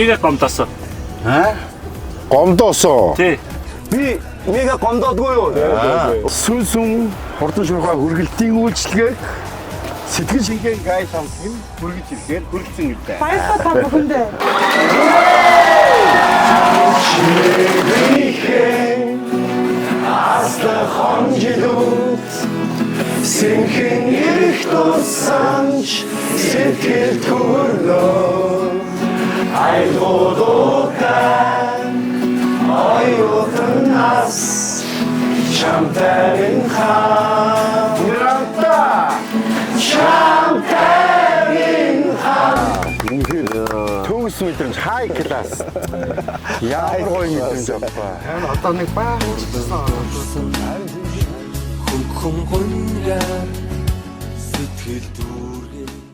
Мега гомдоосоо. Аа? Гомдоосоо. Тий. Би мега гомдоодгүй юу? Сүн сүн хурдан шуурхай хүргэлтийн үйлчилгээг сэтгэл шингээн гай самтын хүргэж ирэхээр хүргэсэн гэдэг. Баярлалаа та бүхэндээ. Сэнхэн ирэх тусамж сэтгэл төрнө айлгуудтай оюутан нас чамтай минь хаа чамтай минь хаа. Үнэхээр төгс мэдрэмж, хай класс. Ямар гоё мэдрэмж авпаа. Одоо нэг баахан Хөнгөн гунгаар сэтгэл дүүргэн.